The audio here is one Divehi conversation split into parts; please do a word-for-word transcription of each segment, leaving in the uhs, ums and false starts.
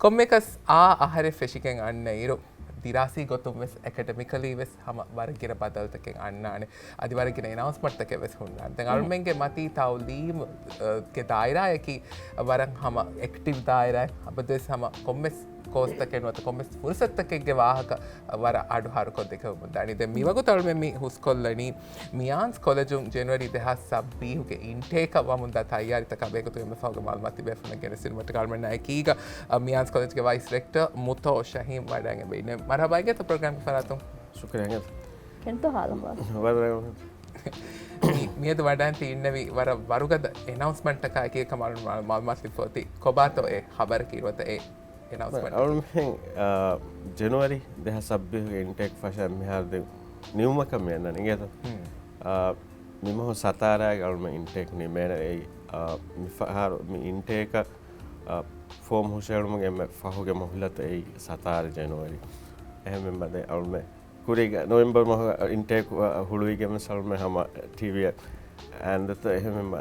ކޮންމެއަކަސް އާ އަހަރެއް ފެށިގެން އަންނަ އިރު، ދިރާސީ ގޮތުން ވެސް އެކަޑެމިކަލީ ވެސް ހަމަ ވަރަށް ގިނަ ބަދަލުތަކެއް އަންނާނެ. އަދި ވަރަށް ގިނަ އެނައުންސްމަންޓްތަކެއް ވެސް ހުންނާނެ. ދެން އަޅުމެންގެ މަތީ ތައުލީމު، އަ، ގެ ދާއިރާއަކީ ވަރަށް ހަމަ އެކްޓިވް ދާއިރާއެއް. އަބަދުވެސް ހަމަ ކޮންމެސް ކޯސްތަކެއް ނުވަތަ ކޮންމެސް ފުރުސަތުތަކެއްގެ ވާހަކަ ވަރަށް އަޑު ހާރުކޮށް ދެކެވެމުން ދާނީ. ދެން މިވަގުތު އަޅުމެން މި ހުސްކޮށްލަނީ މިޔާންސް ކޮލެޖުން ޖެނުއަރީ ދެހާސް ސައްބީސްގެ އިންޓޭކަށް ވަމުންދާ ތައްޔާރީތަކާ ބެހޭގޮތުން އެންމެ ފަހުގެ މައުލޫމާތު ތިބޭފުޅުންނަށް ގެނެސްދިނުމަށް އަޅުމެންނާ އެކީގަ، އަ، މިޔާންސް ކޮލެޖްގެ ވައިސް ރެކްޓަރ މުތޯ ޝަހީމް ވަޑައިގެން އިންނެވި. މަރުޙަބާ އިނގޭތޯ ޕްރޮގްރާމްގެ ފަރާތުން. ޝުކުރިއްޔާ. ކެންތޯ ހާލު އަހްވާލު؟ ވަރަށް މި-، މިއަދު ވަޑައިގެން ތި އިންނެވީ ވަރަށް ވަރުގަދަ އެނައުންސްމަންޓަކާ އެކީ ކަމަށް މަ-، މަ-، މަތިފޯތި ކޮބާތޯ އެ ޚަބަރަކީ ނުވަތަ އެ އެނައުންސްމަންޓަކީ؟ އަޅުމެން، އާ، ޖެނުއަރީ ދެހާސް ސައްބީސްގެ އިންޓޭކް ފަށަން މިހާރު ދެން ނިމުމަކަށް މި އަންނަނީ އިނގޭތޯ؟ ހުން. އާ، މިމަހު ސަތާރައިގެ އަޅުމެން އިންޓޭކް ނިމޭނެ. އެއީ، އާ، މިފަހަރު މި އިންޓޭކަށް، އާ، ފޯމް ހުށައެޅުމުގެ އެންމެ ފަހުގެ މަހުލަތު އެއީ ސަތާރަ ޖެނުއަރީ. އެހެންވީމަ ދެން އަޅުމެން ކުރީގަ ނޮވެމްބަރ މަހު އިންޓޭކް ހުޅުވިގެން ވެސް އަޅުމެން ހަމަ ޓީވީއަށް އަނދަތަ އެހެންވީމަ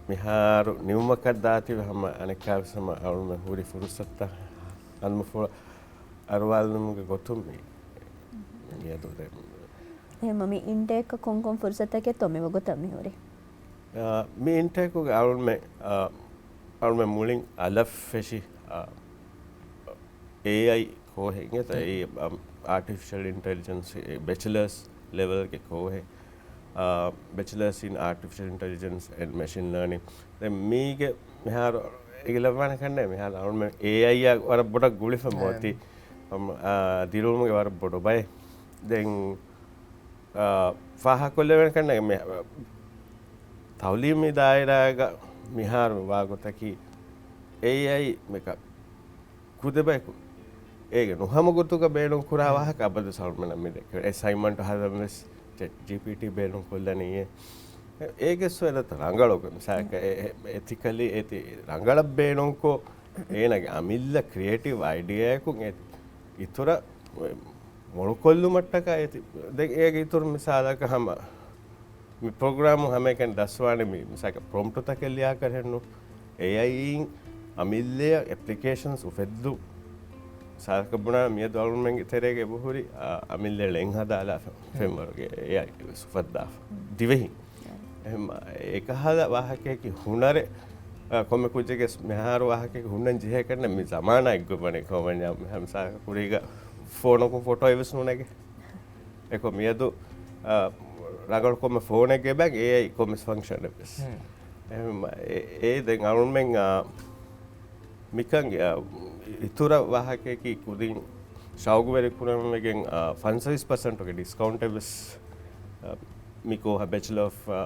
މިހާރު ނިމުމަކަށް ދާތީވެ ހަމަ އަނެއްކާވެސް ހަމަ އަޅުމެން ހުރި ފުރުސަތުތައް އަންމުފުޅަށް އަރުވާލުމުގެ ގޮތުން މި މިއަދު ދެން. އެހެންމަ މި އިންޓޭކަށް ކޮންކޮން ފުރުސަތުތަކެއްތޯ މިވަގުތަށް މިހުރީ؟ އާ، މި އިންޓޭކުގެ އަޅުމެ، އާ، އަޅުމެ މުޅިން އަލަށް ފެށި، އާ، އޭއައި ކޯހެއް އިނގޭތަ؟ އެ، އާޓިފިޝަލް އިންޓެލިޖެންސް، އެ، ބެޗެލަރސް ލެވެލްގެ ކޯހެއް، އާ، ބެޗެލަރސް އިން އާޓިފިޝަލް އިންޓެލިޖެންސް އެންޑް މެޝިން ލާނިން. ދެން މީގެ މިހާރު އެގިލައްވާނެ ކަންނޭ މިހާރު އަޅުމެ އޭއައިއާ ވަރަށް ބޮޑަށް ގުޅިފަ އެ. މޮތީ، އަ، ދިރިއުޅުމުގެ ވަރަށް ބޮޑު ބައެއް. ދެން، އާ، ފާހަގަކޮށްލެވޭނެ ކަންނޭ މި، ތައުލީމީ ދާއިރާގަ މިހާރު ވާގޮތަކީ އޭއައި މެކަ ކުދި ބަޔަކު އޭގެ ނުހަމަ ގޮތުގަ ބޭނުން ކުރާ ހުން. ވާހަކަ އަބަދު ސަލްމަނަށް މި ދެކެވޭ. އެސައިންމަންޓު ހަދަން ވެސް ޗެޓް ޖީޕީޓީ ބޭނުން ކޮށްލަނީ. އޭގެ ސުވަދަތަ ރަނގަޅު މިސާލަކަށް އެ-، އެ-، އެތިކަލީ އޭތި ރަނގަޅަށް ބޭނުންކޮށް، އޭނަގެ އަމިއްލަ ކްރިއޭޓިވް އައިޑިއާއަކުން އޭ އިތުރަށް މޮޅުކޮށްލުމަށްޓަކާ އޭތި. ދެން އޭގެ އިތުރު މިސާލަކަށް ހަމަ މި ޕްރޮގްރާމު ހަމައެކަނި ދަސްވާނެ މި މިސާލަކަށް ޕްރޮމްޕްޓުތަކެއް ލިޔާކަށް ނޫން. އޭއައިއިން އަމިއްލައަށް އެޕްލިކޭޝަންސް އުފެއްދުން. މިސާލަކަށް ބުނާ މިއަދު އަޅުމެންގެ ތެރޭގަ އެބަހުރި، އާ، އަމިއްލަ ޅެން ހަދާލާފަ ފެންވަރުގެ އޭއައި ވެސް އުފައްދާފަ. ދިވެހިން. އެހެން އެކަހަލަ ވާހަކައަކީ ހުނަރެއް، އާ، ކޮންމެ ކުއްޖެއްގެ މިހާރު ވާހަކައަކީ ހުންނަން ޖެހޭ ކަންނޭ މި ޒަމާނާ އެއްގޮތް ވަނީ ކޮންމެ މިސާލަކަށް ކުރީގަ ފޯނަކުން ފޮޓޯއެއް ވެސް ނުނެގޭ. އެކޮ މިއަދު، އާ، ރަނގަޅު ކޮންމެ ފޯނެއްގެ ބައި އޭއައި ކޮންމެސް ފަންކްޝަނެއް ވެސް. ހުން. އެހެން އެ-، އެ ދެން އަޅުމެން، އާ، މިކަން، އާ، އިތުރަށް ވާހަކައަކީ ކުދިން ޝައުގުވެރި ކުރަން ވެގެން، އާ، ފަންސަވީސް ޕަސެންޓުގެ ޑިސްކައުންޓެއް ވެސް، އާ، މި ކޯހަށް ބެޗެލަ އޮފް، އާ،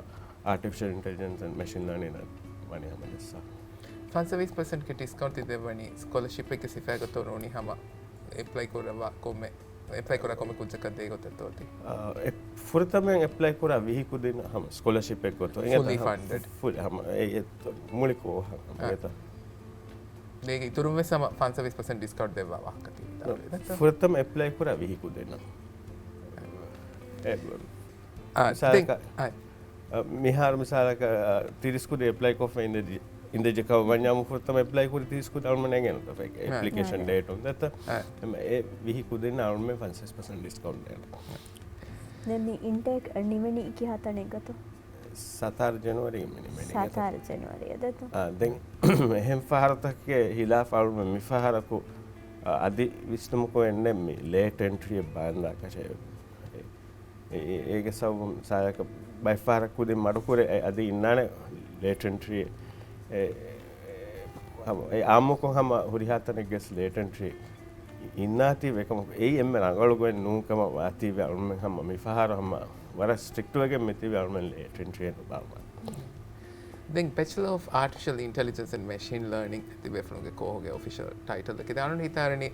އާޓިފިޝަލް އިންޓެލިޖެންސް އެންޑް މެޝިން ލާނިން ވަނީ ހަމަ ޖައްސާ. ފަންސަވީސް ޕަސެންޓްގެ ޑިސްކައުންޓް ތި ދެއްވަނީ ސްކޮލަޝިޕެއްގެ ސިފައިގަތޯ ނޫނީ ހަމަ އެޕްލައި ކުރައްވާ ކޮންމެ އެޕްލައި ކުރާ ކޮންމެ ކުއްޖަކަށް ދޭ ގޮތެއްތޯ ތި؟ އާ، އެ، ފުރަތަމައިން އެޕްލައި ކުރާ ވިހި ކުދިން ހަމަ ސްކޮލަޝިޕެއް ގޮތުން. ފުލީ ފަންޑެޑް. ފުލް ހަމަ އެ، އެ، މުޅި ކޯހަށް ހަމަ އާ. އެތަ. ދޭގެ އިތުރުން ވެސް ހަމަ ފަންސަވީސް ޕަސެންޓް ޑިސްކައުންޓް ދެއްވާ ވާހަކަ ތި ވިދާޅުވި. އާ، ދެއްތޯ؟ ފުރަތަމަ އެޕްލައި ކުރާ ވިހި ކުދިން. އެ، އާ، މިސާލަކަށް، ދެން، އާ. އަ، މިހާރު މިސާލަކަށް، އަ، ތިރީސް ކުދި އެޕްލައި ކޮށްފަ އިނދެ-، އިނދެޖެ ކަމަށް ވަންޏާމު ފުރަތަމަ އެޕްލައި ކުރި ތިރީސް ކުދި އަޅުމެން ނޭނގޭނެ ތަފައެއް އެޕްލިކޭޝަން ޑޭޓުން ދެއްތަ؟ އެ ވިހި ކުދިން އަޅުމެން ފަންސަވީސް ޕަސެންޓް ޑިސްކައުންޓް ދޭނެ. ދެން މި އިންޓޭކް ނިމެނީ ކިހާ ތަނެއްގަތޯ؟ ސަތާރަ ޖެނުއަރީ މި ނިމެނީ. ސަތާރަ ޖެނުއަރީ ދެއްތަ؟ އާ، ދެން އެހެން ފަހަރުތަކެއް ހިލާފަށް އަޅުމެން މިފަހަރަކު، އާ، އަދި ވިސްނުމަކު އެންނެ މި ލޭޓް އެންޓްރީއެއް ބާންދާކަށެއް. އެ، އެ، އޭގެ ސަބަބުން ސާޔަކަށް ބައެއްފަހަރަށް ކުދިން މަޑުކުރެ، އެ، އަދި އިންނާނެ ލޭޓް އެންޓްރީ. އެ، އެ، އެ، ހަމަ، އެ، އާއްމުކޮށް ހަމަ ހުރިހާ ތަނެއްގެސް ލޭޓް އެންޓްރީ އިންނާތީ ވެ ކަމަކު، އެއީ އެންމެ ރަނގަޅު ގޮތް ނޫން ކަމަށް ވާތީ ވެ އަޅުމެން ހަމަ މިފަހަރު ހަމަ ވަރަށް ސްޓްރިކްޓް ވެގެން މިތިބި އަޅުމެން ލޭޓް އެންޓްރީ ނުބާއްވާ. ދެން ބެޗެލަ އޮފް އާޓިފިޝަލް އިންޓެލިޖެންސް އެންޑް މެޝިން ލާނިން ތިބޭފުޅުންގެ ކޯހުގެ އޮފިޝަލް ޓައިޓަލް އެކެ ދާނުން ހިތާރަނީ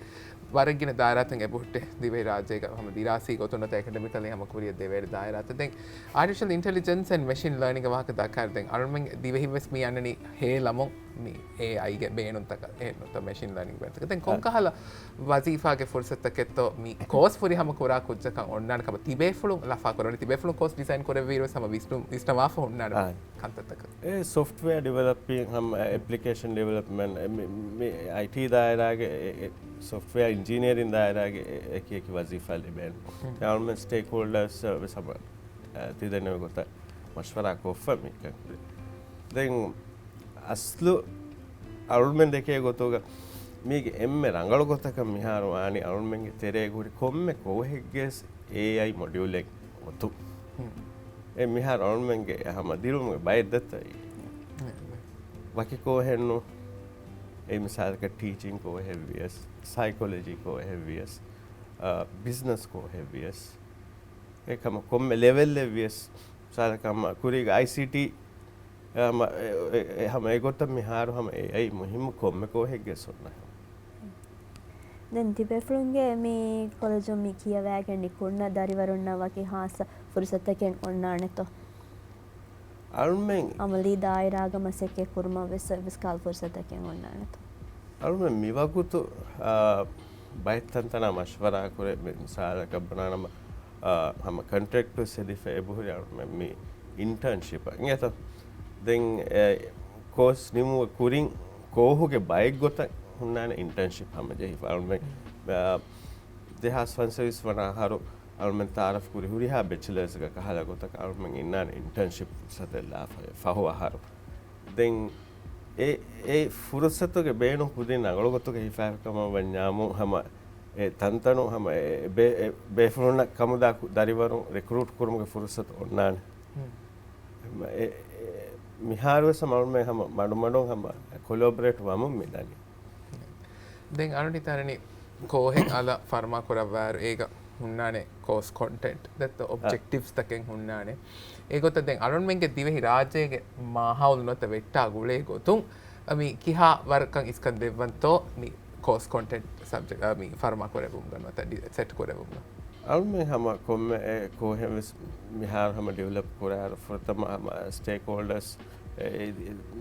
ވަރަށް ގިނަ ދާއިރާތައް އެބަހުއްޓޭ ދިވެހި ރާއްޖޭގަ ހަމަ ދިރާސީ ގޮތުން ނުވަތަ އެކަޑެމިކަލީ ހަމަ ކުރިއަށް ދެވޭނެ ދާއިރާތައް. ދެން އާޓިފިޝަލް އިންޓެލިޖެންސް އެންޑް މެޝިން ލާނިންގެ ވާހަކަ ދައްކާއިރު ދެން އަޅުމެން ދިވެހިން ވެސް މި އަންނަނީ ހޭ ލަމުން މި އޭއައިގެ ބޭނުންތަކަށް އެހެން ނުވަތަ މެޝިން ލާނިންގެ ބޭނުންތަކަށް. ދެން ކޮންކަހަލަ ވަޒީފާގެ ފުރުސަތުތަކެއްތޯ މި ކޯސް ފުރިހަމަ ކުރާ ކުއްޖަކަށް އޮންނާނެ ކަމަށް ތިބޭފުޅުން ލަފާ ކުރަނީ؟ ތިބޭފުޅުން ކޯސް ޑިޒައިން ކުރެއްވިއިރު ވެސް ހަމަ ވިސްނު-، ވިސްނަވާފަ ހުންނާނެ އާ. ކަންތައްތަކަށް. އެ ސޮފްޓްވެއާ ޑިވެލޮޕިން ހަމަ އެޕްލިކޭޝަން ޑިވެލޮޕްމަންޓް މި، މި އައިޓީ ދާއިރާގެ އެ، އެ، ސޮފްޓްވެއާ އިންޖިނިއަރިން ދާއިރާގެ އެ، އެކި އެކި ވަޒީފާ ލިބޭނެ. އަޅުމެން ސްޓޭކް ހޯލްޑާސް ވެސް ހަމަ ތި ދެންނެވި ގޮތަށް މަޝްވަރާ ކޮށްފަ މިކަން. ދެން އަސްލު އަޅުމެން ދެކޭ ގޮތުގަ މީގެ އެންމެ ރަނގަޅު ގޮތަކަށް މިހާރު ވާނީ އަޅުމެންގެ ތެރޭގަ ހުރި ކޮންމެ ކޯހެއްގެ އޭއައި މޮޑިއުލެއް އޮތު. އެ މިހާރު އަޅުމެންގެ ހަމަ ދިރުމުގެ ބައެއް ދަތައި. ވަކި ކޯހެއްނު. އެ މިސާލަކަށް ޓީޗިން ކޯހެއް ވިޔަސް، ސައިކޮލޮޖީ ކޯހެއް ވިޔަސް، އާ، ބިޒްނަސް ކޯހެއް ވިޔަސް. އެކަމަ ކޮންމެ ލެވެލްއެއް ވިޔަސް، މިސާލަކަށް ހަމަ ކުރީގަ އައިސީޓީ، އެ ހަމަ އެ، އެ، އެ ހަމަ އެގޮތަށް މިހާރު ހަމަ އޭއައި މުހިއްމު ކޮންމެ ކޯހެއްގެ ސުންނަ. ދެން ތިބޭފުޅުންގެ މި ކޮލެޖުން މި ކިޔަވައިގެން ނިކުންނަ ދަރިވަރުންނަށް ވަކި ހާއްސަ ފުރުސަތަކެއް އޮންނާނެތޯ؟ އަޅުމެން އަމަލީ ދާއިރާގަ މަސައްކަތް ކުރުމަށް ވެސް އެއްވެސް ކަހަލަ ފުރުސަތަކެއް އޮންނާނެތޯ؟ އަޅުމެން މިވަގުތު، އާ، ބައެއް ތަންތަނާ މަޝްވަރާ ކުރޭ، މި، މިސާލަކަށް ބުނާނަމަ، އާ، ހަމަ ކޮންޓްރެކްޓް ވެސް ހެދިފަ އެބަހުރި އަޅުމެން މި އިންޓާންޝިޕް އިނގޭތަ؟ ދެން އެ ކޯސް ނިމުމުގެ ކުރިން ކޯހުގެ ބައެއް ގޮތަށް ހުންނާނެ އިންޓާންޝިޕް ހަމަޖެހިފަ އަޅުމެން، އާ، ދެހާސް ފަންސަވީސް ވަނަ އަހަރު އަޅުމެން ތައާރަފް ކުރި ހުރިހާ ބެޗިލަރސްގަ ކަހަލަ ގޮތަކަށް އަޅުމެން އިންނާނެ އިންޓާންޝިޕް ފުރުސަތެއް ލާފަ ފަހު އަހަރު. ދެން އެ، އެ ފުރުސަތުގެ ބޭނުން ކުދިން ރަނގަޅު ގޮތުގަ ހިފާފަ ކަމަށް ވަންޏާމު ހަމަ އެ ތަންތަނު ހަމަ އެ ބޭ، އެ ބޭފުޅުންނަށް ކަމުދާ ކު، ދަރިވަރުން ރެކްރޫޓް ކުރުމުގެ ފުރުސަތު އޮންނާނެ. ހަމަ އެ، އެ މިހާރުވެސް ހަމަ އަޅުމެން ހަމަ މަޑުމަޑުން ހަމަ ކޮލޯބަރޭޓް ވަމުން މިދަނީ. ދެން އަޅުން ހިތާނަނީ ކޯހެއް އަލަށް ފަރުމާ ކުރައްވާއިރު އޭގަ ހުންނާނެ ކޯސް ކޮންޓެންޓް ދެއްތޯ އޮބްޖެކްޓިވްސް ތަކެއް ހުންނާނެ. އެގޮތަށް ދެން އަޅުންމެންގެ ދިވެހި ރާއްޖޭގެ މާހައުލު ނުވަތަ ވެއްޓާ ގުޅޭ ގޮތުން މި ކިހާ ވަރަކަށް އިސްކަން ދެއްވަންތޯ މި ކޯސް ކޮންޓެންޓް ސަބްޖެކްޓް މި ފަރުމާ ކުރެވުމުގަ ނުވަތަ ޑި، ސެޓް ކުރެވުމުގަ؟ އަޅުމެން ހަމަ ކޮންމެ އެ ކޯހެއް ވެސް މިހާރު ހަމަ ޑިވެލޮޕް ކުރާއިރު ފުރަތަމަ ހަމަ ސްޓޭކް ހޯލްޑަރސް އެ، އެ،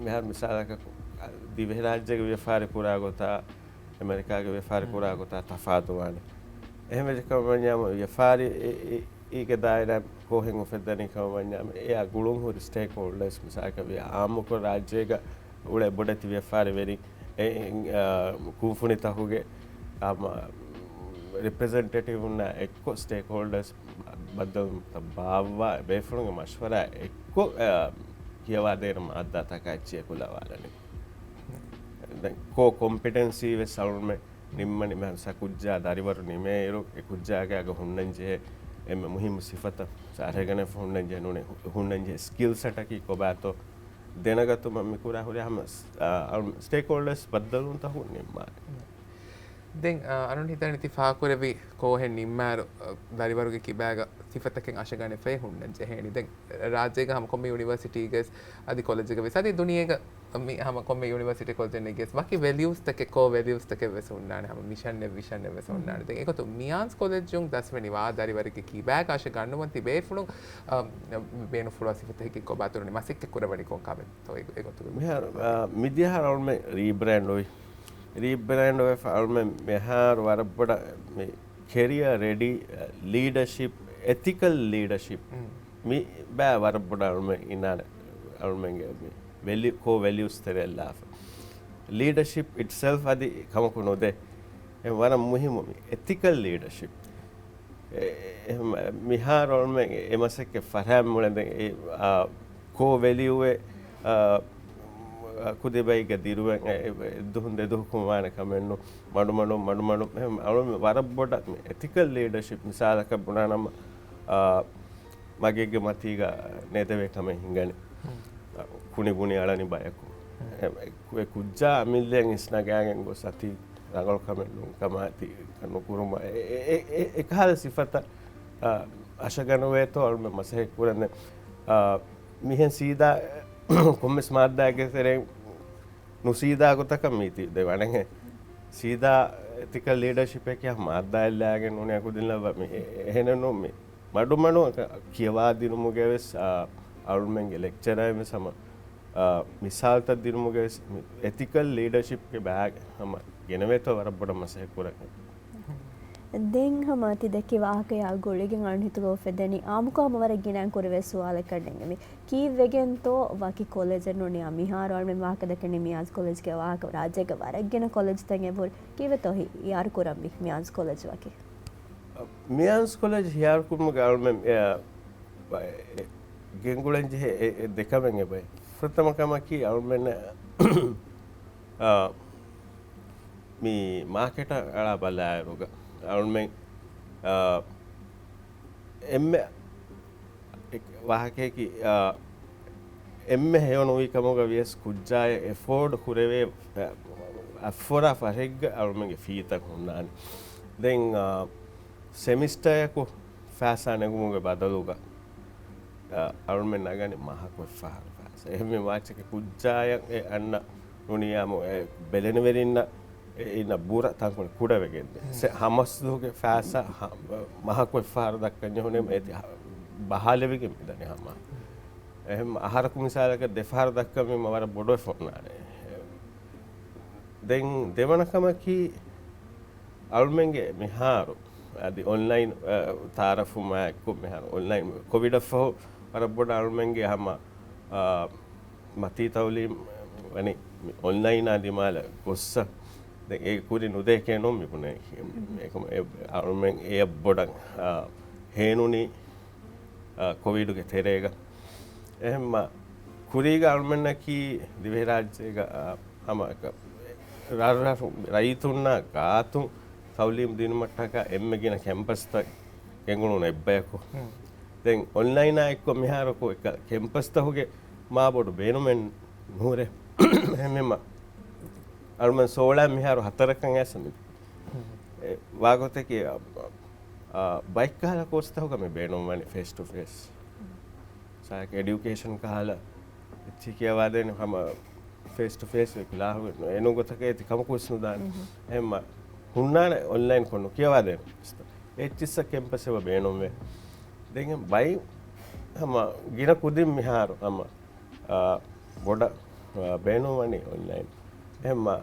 މިހާރު މިސާލަކަށް ދިވެހިރާއްޖޭގެ ވިޔަފާރި ކުރާ ގޮތާ، އެމެރިކާގެ ވިޔަފާރި ކުރާ ގޮތާ ތަފާތުވާނެ. އެހެންވެއްޖެ ކަމަށް ވަންޏާމު ވިޔަފާރި އެ، އެ، އީގެ ދާއިރާ ކޯހެއް އުފެއްދަނީ ކަމަށް ވަންޏާމު އެއާ ގުޅުން ހުރި ސްޓޭކް ހޯލްޑަރސް މިސާލަކަށް ވިޔަ އާއްމުކޮށް ރާއްޖޭގަ އުޅޭ ބޮޑެތި ވިޔަފާރިވެރިން އެ، އެ، އާ، ކުންފުނިތަކުގެ ހަމަ ރެޕްރެޒެންޓޭޓިވުންނާ އެއްކޮށް ސްޓޭކް ހޯލްޑަރސް ބައްދަލުވުންތައް ބާއްވާ ބޭފުޅުންގެ މަޝްވަރާ އެއްކޮށް، އާ، ކިޔަވާދޭނެ މާއްދާތަކާ އެއްޗެއް އެކުލަވާލަނީ. ދެން ކޯ ކޮމްޕިޓެންސީ ވެސް އަޅުމެން ނިންމަނީ މިހާރު ކުއްޖާ ދަރިވަރު ނިމޭއިރު އެ ކުއްޖާގެ އަގަށް ހުންނަންޖެހޭ އެންމެ މުހިއްމު ސިފަތައް އަރަގަނެފަ ހުންނަންޖެހޭ ނޫނީ ހުންނަންޖެހޭ ސްކިލް ސެޓަކީ ކޮބާތޯ ދެނެގަތުމަށް މި ކުރާ ހުރި ހަމަ ސް، އާ، އަޅު ސްޓޭކް ހޯލްޑަރސް ބައްދަލުވުންތަކުން ނިންމާނެ. ދެން، އާ، އަޅުން ހިތަނި ތި ފާކުރެއްވި ކޯހެއް ނިންމާއިރު، އާ، ދަރިވަރުގެ ކިބާގަ ސިފަތަކެއް އަށަގަނެފައި ހުންނަން ޖެހޭނީ. ދެން ރާއްޖޭގަ ހަމަ ކޮންމެ ޔުނިވަރސިޓީގެ ވެސް އަދި ކޮލެޖެއްގަ ވެސް އަދި ދުނިޔޭގަ މި ހަމަ ކޮންމެ ޔުނިވަރސިޓީ ކޮލެޖެއް ނެގިޔަސް ވަކި ވެލިއުސްތަކެއް، ކޯ ވެލިއުސްތަކެއް ވެސް ހުންނާނެ. ހަމަ މިޝަންއެއް، ވިޝަންއެއް ވެސް ހުންނާނެ. ދެން އެގޮތުން މިޔާންސް ކޮލެޖުން ދަސްވެނިވާ ދަރިވަރެއްގެ ކިބާގަ އަށަ ގަންނުވަން ތި ބޭފުޅުން، އަ، ބޭނުންފުޅުވާ ސިފަތަކެއް ކޮބާތޯ ނޫނީ މަސައްކަތް ކުރައްވަނީ ކޮން ކަމެއްތޯ އެ، އެގޮތުގަ؟ މިހާރު، އަ، މިދިޔަ އަހަރު އަޅުމެން ރީބްރޭންޑް އޮތް. ރީބްރޭންޑް އޮތް އަޅުމެން މިހާރު ވަރަށް ބޮޑަށް މި ކެރިއަރ ރެޑީ، އަ، ލީޑަޝިޕް، އެތިކަލް ލީޑަޝިޕް. މި ބައި ވަރަށް ބޮޑަށް އަޅުމެން އިނާނެ އަޅުމެންގެ މި ވެލި، ކޯ ވެލިއުސް ތެރެއަށްލާފަ. ލީޑަޝިޕް އިޓްސެލްފް އަދި ކަމަކު ނުދޭ. އެ ވަރަށް މުހިއްމު މި އެތިކަލް ލީޑަޝިޕް. އެ، އެ، މިހާރު އަޅުމެން އެ މަސައްކަތް ފަށާ މުޅެންދެން އެ، އާ، ކޯ ވެލިއުއެއް، އާ، ކުދިބައިގަ ދިރުވެން އެ، އެ، އެއްދުހުން ދެދުހުކުން ވާނެ ކަމެއްނު. މަޑުމަޑުން، މަޑުމަޑުން، އެހެން އަޅުމެން ވަރަށް ބޮޑަށް މި އެތިކަލް ލީޑަޝިޕް މިސާލަކަށް ބުނާނަމަ، އާ، މަގެއްގެ މަތީގަ ނޭދެވޭ ކަމެއް ހިނގަނީ. ކުނި ބުނި އަޅަނި ބަޔަކު. އެ، އެ، އެ ކުއްޖާ އަމިއްލައަށް އިސްނަގާގެން ގޮސް އަތީ ރަނގަޅު ކަމެއް ނޫން ކަމާ ތި ނުކުރުމަށް. އެ، އެ، އެ، އެ، އެކަހަލަ ސިފަތައް، އާ، އަށަގަނުވޭތޯ އަޅުމެން މަސައްކަތް ކުރަން. އާ، މިހެން ސީދާ ކޮންމެސް މާއްދާއެއްގެ ތެރެއިން ނުސީދާ ގޮތަކަށް މީތި ދެ ވަނެހެ. ސީދާ އެތިކަލް ލީޑަޝިޕް އެކި މާއްދާއެއް ލާގެން ނޫނީ ކުދިން ލައްވަ މި އެ، އެހެނެއް ނޫން މި. މަޑުމަޑު ކިޔަވާ ދިނުމުގެ ވެސް، އާ، އަޅުމެންގެ ލެކްޗަރައިން ވެސް ހަމަ، އާ، މިސާލުތައް ދިނުމުގެ ވެސް މި އެތިކަލް ލީޑަޝިޕްގެ ބައި ހަމަ ގެނެވޭތޯ ވަރަށް ބޮޑަށް މަސައްކަތް ކުރަން. ދެން ހަމަ ތި ދެއްކި ވާހަކަޔާ ގުޅިގެން އަޅުން ހިތުގަ އުފެދެނީ އާއްމުކޮށް ހަމަ ވަރަށް ގިނައިން ކުރެވޭ ސުވާލަކަށް ނިންމެވި. ކީއްވެގެންތޯ ވަކި ކޮލެޖެއް ނޫނިއްޔާ މިހާރު އަޅުމެން ވާހަކަ ދެކެނީ މިޔާޒް ކޮލެޖްގެ ވާހަކަ؟ ރާއްޖޭގެ ވަރަށް ގިނަ ކޮލެޖްތައް އެބަހުރި. ކީއްވެތޯ ހި-، ހިޔާރު ކުރަންވީ މިޔާޒް ކޮލެޖް ވަކި؟ މިޔާޒް ކޮލެޖް ހިޔާރު ކުރުމުގެ އަޅުމެން، އެ، ގެންގުޅެން ޖެހޭ އެ، އެ ދެކަމެއް އެބައި. ފުރަތަމަ ކަމަކީ އަޅުމެން، އާ، މި މާކެޓަށް އަޅާ ބަލާއިރުގަ އަޅުމެން، އާ، އެންމެ އެ ވާހަކައަކީ، އާ، އެންމެ ހެޔޮ ނުވި ކަމުގަ ވިޔަސް ކުއްޖާއަށް އެފޯޑް ކުރެވޭ، އަށްފަހަރާ ފަހެއްގަ އަޅުމެންގެ ފީތައް ހުންނާނެ. ދެން، އާ، ސެމިސްޓަރަކު ފައިސާ ނެގުމުގެ ބަދަލުގަ، އާ، އަޅުމެން ނަގަނީ މަހަކު އެއްފަހަރު ފައިސާ. އެހެންވީމަ މާޗަކެ ކުއްޖާއަށް އެ އަންނަ ނުނިޔާމު އެ ބެލެނިވެރިންނަށް އެ އިންނަ ބުރަ ތަންކޮޅެއް ކުޑަވެގެންދޭ. ސެ-، ހަމަސްދުވަހުގެ ފައިސާ ހަ-، މަހަކު އެއްފަހަރު ދައްކަން ޖެހުނީމަ އޭތި ހަ-، ބަހާލެވިގެން މިދަނީ ހަމަ. އެހެން އަހަރަކު މިސާލަކަށް ދެފަހަރު ދައްކަމީމަ ވަރަށް ބޮޑުވެފަ އޮންނާނެ. ދެން ދެވަނަ ކަމަކީ، އަޅުމެންގެ މިހާރު އަދި އޮންލައިން، އަ، ތައާރަފުމާ އެއްކޮށް މިހާރު އޮންލައިން ކޮވިޑަށްފަހު ވަރަށް ބޮޑަށް އަޅުމެންގެ ހަމަ، އަ، މަތީ ތައުލީމް ވަނީ މި އޮންލައިނާ ދިމާލަށް ގޮއްސަ. ދެން އޭގެ ކުރިން ނުދޭކޭ ނޫން މިބުނޭ. އެކަމަ އެ އަޅުމެން އެޔަށް ބޮޑަށް، އާ، ހޭނުނީ، އާ، ކޮވިޑުގެ ތެރޭގަ. އެހެންމަ ކުރީގަ އަޅުމެންނަކީ ދިވެހިރާއްޖޭގަ، އާ، ހަމަ ރަށްރަށު ރައްޔިތުންނާ ގާތުން ތައުލީމް ދިނުމަށްޓަކާ އެންމެ ގިނަ ކެމްޕަސްތައް ގެންގުޅުނު އެއްބަޔަކު. ދެން އޮންލައިނާ އެއްކޮށް މިހާރަކު އެކަ ކެމްޕަސްތަކުގެ މާ ބޮޑު ބޭނުމެއް ނުހުރޭ. އެހެންވީމަ އަޅުމެން ސޯޅަ މިހާރު ހަތަރަކަށް އައިސް މި، އެ، ވާގޮތަކީ، އަ، އަ، ބައެއްކަހަލަ ކޯސްތަކުގަ މި ބޭނުންވަނީ ފޭސް ޓު ފޭސް. ސާކް އެޑިއުކޭޝަން ކަހަލަ އެއްޗެއް ކިޔަވާދޭނެ ހަމަ ފޭސް ޓު ފޭސް ކްލާހުގެ އެނޫން ގޮތަކަށް އޭތި ކަމަކު ވެސް ނުދާނެ. އެހެންމަ ހުންނާނެ އޮންލައިން ކޮށް ނުކިޔަވާދޭނެ. އެއްޗިއްސަށް ކެމްޕަސް އެބަ ބޭނުންވޭ. ދެން ބައި ހަމަ ގިނަ ކުދިން މިހާރު ހަމަ، އާ، ބޮޑަށް، އާ، ބޭނުންވަނީ އޮންލައިން. އެހެންމަ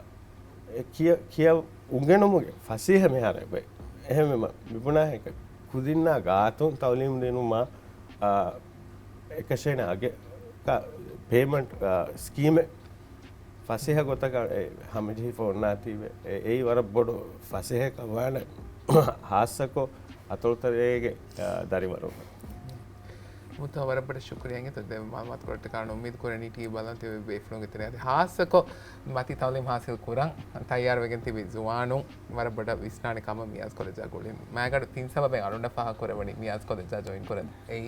އެ ކިޔަ-، ކިޔަ އުނގެނުމުގެ ފަސޭހަ މިހާރު އެބައި. އެހެންވީމަ މިބުނާހެކަ ކުދިންނާ ގާތުން ތައުލީމް ދިނުމާ، އާ، އެކަށޭނެ އަގެއް ކަ-، ޕޭމަންޓް، އާ، ސްކީމެއް ފަސޭހަ ގޮތަކަށް އެ ހަމަޖެހިފަ އޮންނާތީވެ. އެ-، އެއީ ވަރަށް ބޮޑު ފަސޭހައަކަށް ވާނެ ހާއްސަކޮށް އަތޮޅުތަރޭގެ، އާ، ދަރިވަރުން. މުތާ ވަރަށް ބޮޑަށް ޝުކުރިޔާ އިނގޭތޯ ދެ މައުލޫމާތުކޮޅަށްޓަކާ. އުއްމީދު ކުރަނީ ޓީވީ ބަލަން ތިބޭފުޅުންގެ ތެރެއަށް އަދި ހާއްސަކޮށް މަތި ތައުލީމް ހާސިލް ކުރަން ތައްޔާރުވެގެން ތިބި ޒުވާނުން ވަރަށް ބޮޑަށް ވިސްނާނެ ކަމަށް މިޔާޒް ކޮލެޖާ ގުޅިން. މާގަޑު ތިން ސަބަބެއް އަޅުންނަށް ފާހަގަކުރެވުނީ މިޔާޒް ކޮލެޖާ ޖޮއިން ކުރަން. އެއީ،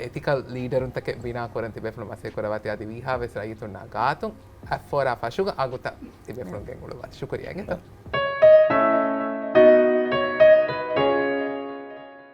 އެތިކަލް ލީޑަރުންތަކެއް ބިނާކުރަން ތިބޭފުޅުން މަސައްކަތް ކުރައްވާތީ އަދި ވީހާވެސް ރައްޔިތުންނާ ގާތުން އަށްފަހަރާ ފަށުގަ އަގުތައް ތިބޭފުޅުން ގެންގުޅުއްވާތި. ޝުކުރިޔާ އިނގޭތޯ.